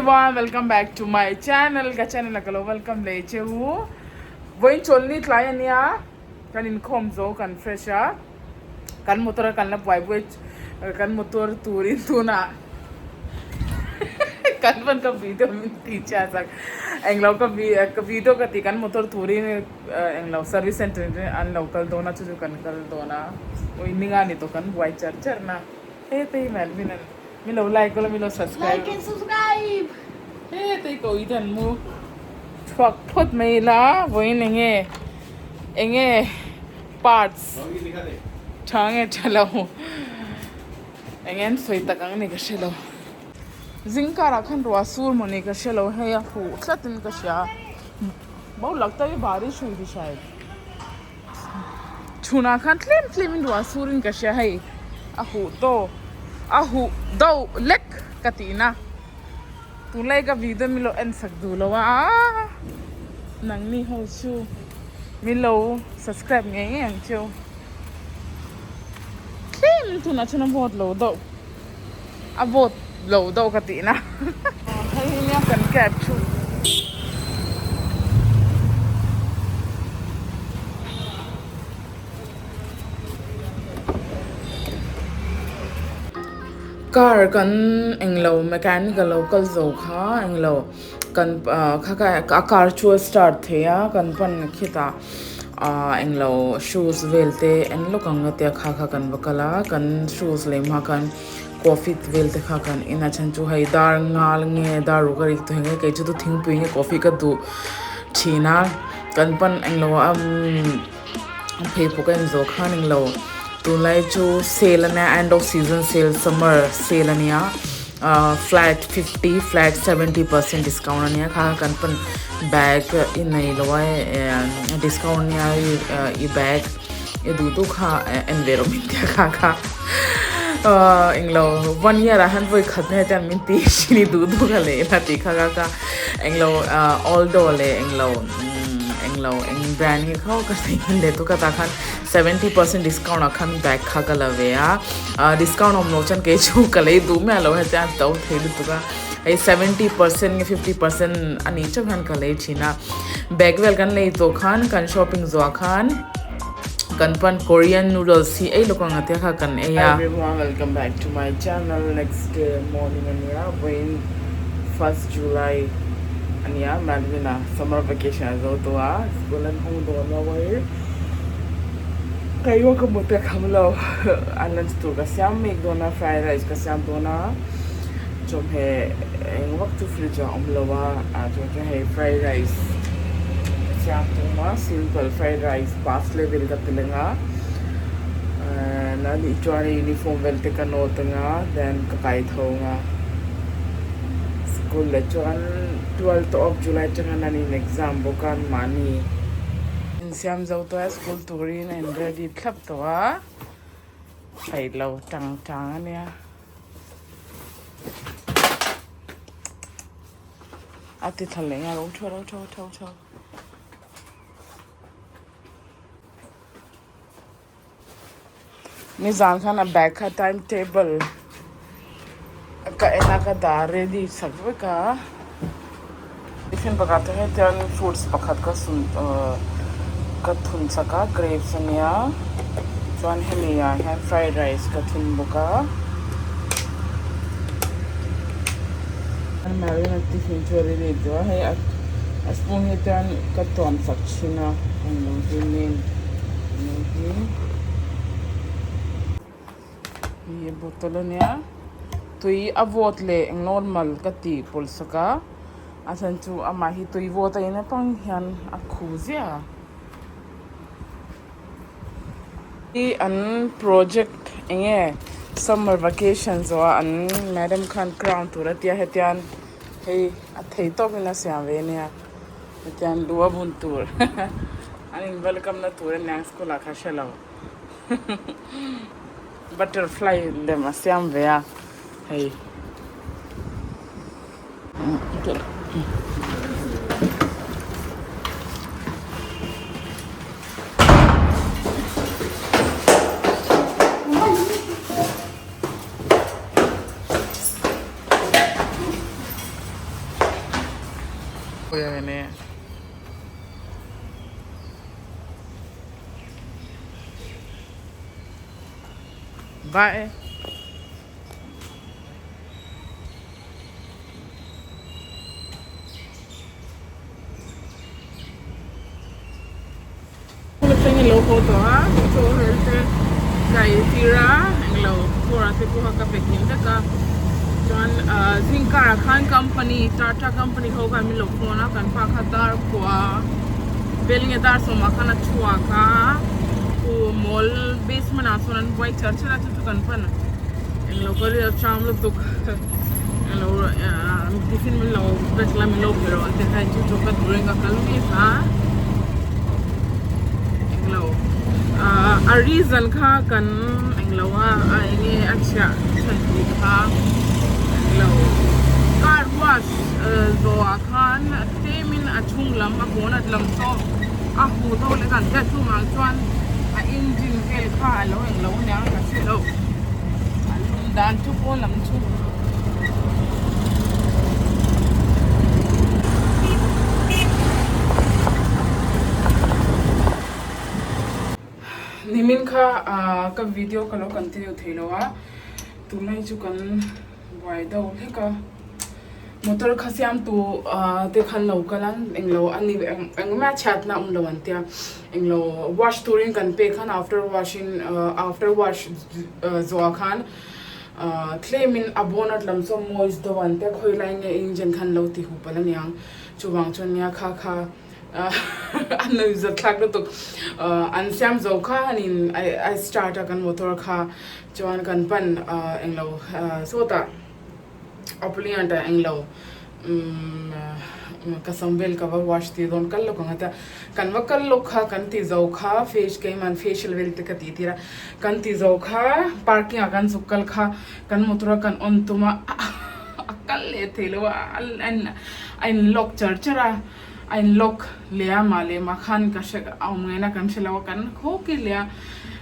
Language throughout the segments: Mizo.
Everyone welcome back to my channel ka channel a ka lo welcome leh che u vawiin chawlhni tlai ania kan inkhawm zo kan fresh a kan motor a kan la buai buai kan motor turin tunah kan van ka video min ti chhiat sak englo ka ka video ka ti kan motor turin englo service center an lo kal dawn a chu chu kan kal dawn a ui ninga ni tawh kan buai char char na hete hi Melvin an. Mi lo like ula mi lo subscribe. Like and subscribe. He tei ko i dan mu chhuak phawt mai ila vawiin enge enge parts tha nge tha lo enge an sawi tak ang ni ka hre lo zingkarah khan ruah sur maw ni ka hre lo hei a huh tlat in ka hria bo lak ta hi barish hui thi shayad Chhunah khan tlem tlem in ruah sur in ka hria hei a huh daw a huh deuh lek ka tih na tunlai ka video min lo en sak duh lo a nangni ho chu min lo subscribe ngei ngei ang cheu tlem tunah chuan a vawt lo deuh a vawt lo deuh ka tih na hei hi nia kan cab chu. Car kan englo mechanic a lo kal zo kha englo kan ah kha kha a car chu a start thei a kan pan khitah ah englo shoes vel te en lawk ang a tia kha kha kan va kal a kan shoes leh hma khan coffee vel te kha kan en a chhan chu hei dar ngal nge dar ruk a rik tawh eng e kei chu chu thingpui nge coffee ka duh thin a kan pan englo pheikhawk a inzawh khan englo tunlai chu sale ania end of season sale summer sale ania ah flat 50 flat 70% discount ania kha kha kan pan bag i nei lo a discount ania i bag i duh duh kha en ve rawh min tia kha kha ah englo one year ah hian vawi khat na hetiang min ti thin i duh duh ka lei la tih kha kha kha englo ah aldo leh englo englo eng brand nge kho ka sawi hman leh tuk a tah khan 70% discount ah khan bag kha ka la ve a ah discount awm loh chuan kei chu ka lei duh miah lo hetiang a to thei lutuk a hei 70% nge 50% a nih chauh hian ka lei thin a bag vel kan lei tawh khan kan shopping zawh ah khan kan pan Korean noodles hi ei lawk ang a tia kha kan ei a. Everyone welcome back to my channel next day morning ania vawiin first July ania Melvin a summer vacation a zo tawh a school an hawng dawn a vawiin keimah ka mut a kham lo a lunch tur ka siam mek dawn a fried rice ka siam dawn a chawhmeh eng vak chu fridge ah a awm lo a ah chuan chuan hei fried rice ka siam tum a simple fried rice pass level ka ti leng a a nih chuan uniform vel te ka nawt ang a then ka kai tho ang a school ah chuan twelfth of July atanga an in exam bawk a mahni insiam zo tawh a school turin a in ready thlap tawh a peih lo tang tang a nia. A ti thla leh nghal aw thaw thaw thaw thaw. Nizan khan a bag kha time table ka en a ka dah ready sak vek a tiffin pakhat ah hian fruits pakhat ka sun ahh ka thun chak a grapes ania chuan hemi ah hian fried rice ka thun bawk a. Tiffin chu a ready tawh a hei a spoon hi chuan ka tuam chak thin a englo hi main englo hi hi bottle ania tui a vawt leh eng normal ka tih pawlh sak a a chhan chu amah hi tui vawt a in apiang hian a khu ziah a hi an project eng nge summer vacation zawh a an madam khan crown tur a tia hetian hei a thei tawk in a siam ve ania hetian lu a bun tur an in welcome na tur ania school ah kha hre lo butterfly lem a siam ve a hei. Bye. Atangin lo haw tawh a, chaw hel te kai tir a, englo kawrah te pawh ka pe kim vek a, chuan ah zingkar ah khan company tata company ho khan min lo phone a, kan pa kha dar kua bel nge dar sawmah khan a chhuak a, khu mall basement ah sawn an buai char char a chu chu kan pan englo ka ri a cham lutuk englo ah tiffin min lo pack la min lo pe rawh an ti kha chu chu ka durin ka kal mek a englo ah a reason kha kan englo a a enge a chhiah chhan tih kha englo car wash zawhah khan tlem in a chhung lam a bonnet lam saw a huh deuh leh kan hriat chungah chuan a engine vel kha a lo englo aniang ka hre lo a lum dan chu pawn lam chu. Nimin kha ah ka video ka lo continue thei lo a tunlai chu kan buai deuh hlek a motor kha siam tu ah te khan lo kal a englo a ni engmah chhiatna a awm lo an tia englo wash turin kan pek khan after wash in after wash zawhah khan ah tlem in a bonnet lam chu a moist deuh an tia khawi lai nge engine khan lo ti hup palh aniang chuvang chuan nia kha kha. A nuihzat thlak lutuk an siam zo kha hanin a start a kan motor kha chuan kan pan englo sawtah Opliant ah englo ka sam vel ka va wash tir dawn kal lawk ang a tia kan va kal lawk kha kan ti zo kha face keimah facial vel te ka tih tir a kan ti zo kha parking ah kan zuk kal kha kan motor a kan on tum a a kal leh thei lo a a in lock char char a. A in lock leh a mah leh mah khan ka hre a awm ngaihna kan hre lo a kan khaw ki leh a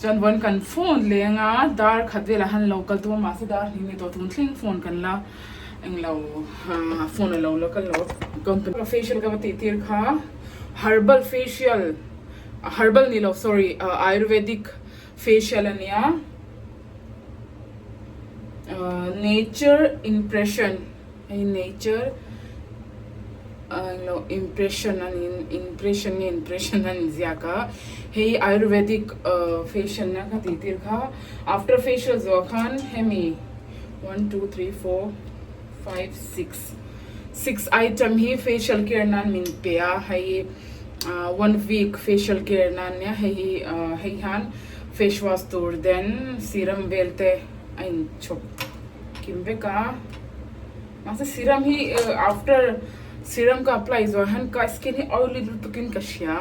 chuan vawiin kan phone leng a dar khat velah han lo kal tum a mahse dar hnih ni tawh tun thleng phone kan la englo phone a lo la kal lo company facial ka va tih tir kha herbal facial herbal ni lo sorry ayurvedic facial a nia nature impression. Hei nature lo impression a niin impression nge impression a inziak a hei ayurvedic facial na ka tih tir kha after facial zawh khan hemi one two three four five six six item hi facial care nan min pe a hei one week facial care nan nia hei hi hei hian face wash tur then serum vel te a inchhawp. Kim vek a mahse serum hi after serum ka apply zawh hian ka skin hi oily lutuk in ka hria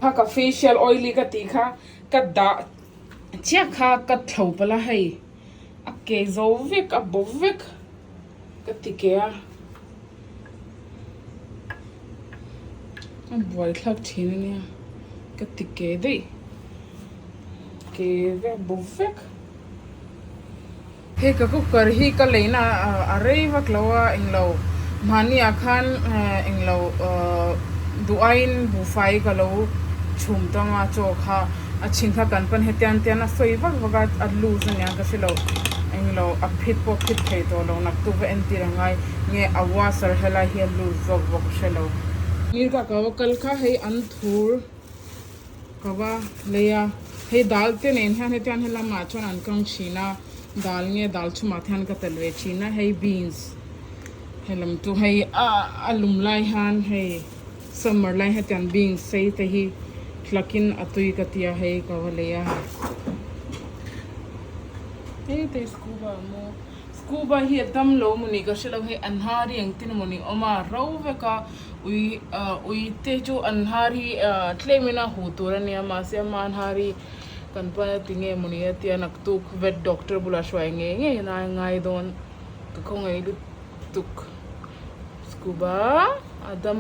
kha ka facial oily ka tih kha ka dah chiah kha ka thlo palh a hei a ke zo vek a bo vek ka ti ke a a buai thlak thin ania ka ti ke daih. Ke vek bo vek. Hei ka cooker hi ka leina a rei vak lo a englo mahni ah khan englo duh aiin buhfai ka lo chhum tang a chaw kha a chhin kha kan pan hetiang tian a sawi vak vak a a loose aniang ka hrelo englo a phit pawh phit thei tawh lo naktuk va entir a ngai nge a washer helai hi a loose zawk bawk ka hrelo. Mirka ka va kal kha hei an thur. Ka va lei a, hei dal te nen hian hetiang he lamah chuan an kang thin a, dal nge dal chhumah te hian ka tel ve thin a, hei beans helam chu hei a lum lai hian hei summer lai hetiang beans sei te hi tlakin a tui ka tia hei ka va lei a, hei te scuba maw. Scuba hi a dam lo mawni ka hre lo hei an har hi engtin mawni awm a ro vek a ui ah ui te chu an har hi ah tlem in a huh tur a nia mahse ama an har hi kan pan a ti nge mawni a tia naktuk vet doctor bulah hruai ngei ngei a ngai dawn ka khawngaih lutuk scuba a dam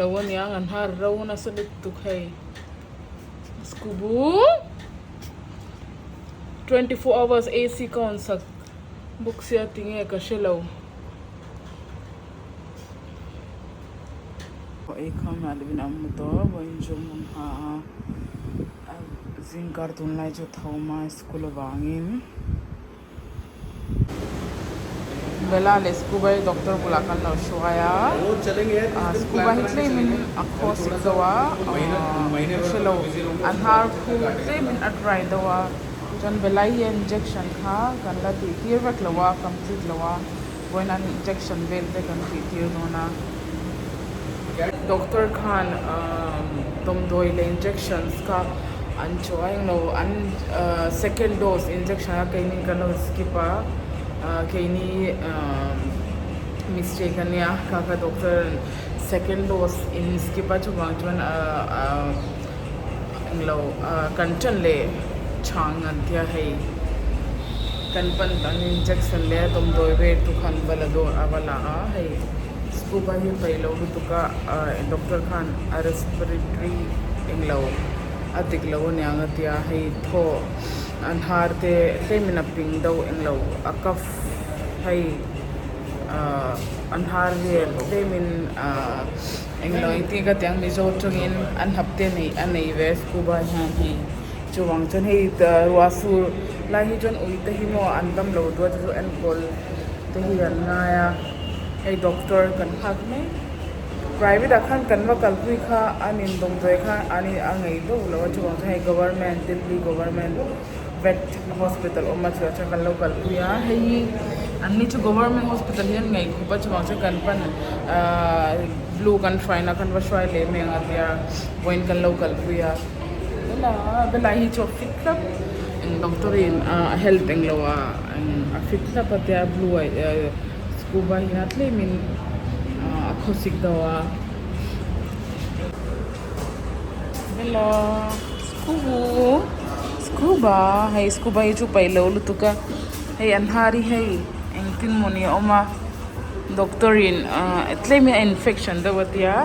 lo aniang an har ro nasa lutuk hei scubu. 24 hours AC ka on sak bawk sia tinge ka hre lo. Ei kham ah lovin a mu tawh vawiin chu hmun hma a zingkar tunlai chu tho hma school avangin Bella leh Scuba hi doctor bulah kan lo hruai a Scuba hi tlemin a khaw sik deuh a ka hrelo a hnar khu tlemin a dry deuh a chuan Bella hi injection kha kan la tih tir vek lo a complete lo a vawiin an injection vel te kan tih tir dawn a doctor khan dawmdawi leh injections kha an chuai englo an second dose injection a keini kan lo skip a keini mistake ania kha kha doctor in second dose in skip a chuvang chuan englo kan ṭan leh chhang an tia hei kan pan an injection leh a dawmdawi vel tu khan va la dawn a va la a hei scuba hi paih lo lutuk a doctor khan a respiratory englo a dik lo aniang a tia hei thaw an har te tlemin a ping deuh englo a cough hei ahh an har vel tlemin ahh. Englo engtin ka tiang Mizo tawngin an hap te nei a nei ve scuba hian hei chuvang chuan hei ruah sur lai hi chuan ui te hi maw an dam lo duat chu enkawl te hi an ngai a hei doctor kan nghak mek private ah khan kan va kalpui kha an in dawmdawi kha an in a ngei deuh lo a chuvang chuan hei government Delhi government vet hospital awm a chuvang chuan kan lo kalpui a hei hi an ni chu government hospital hian ngaih khawp a chuvang chuan kan pan ahh blue kan hruaina kan va hruai leh mai ang a tia vawiin kan lo kalpui a bela bela hi chu a fit thlap eng doctor in ah a help englo ah a fit thlap a tia blue ah scuba hian a tlem in ah a khawsik deuh a. Hello scuba scuba hei scuba hi chu paih lo lutuk a hei an har hi hei engtin mawni a awm a doctor in ah tlem in a infection deuh a tia.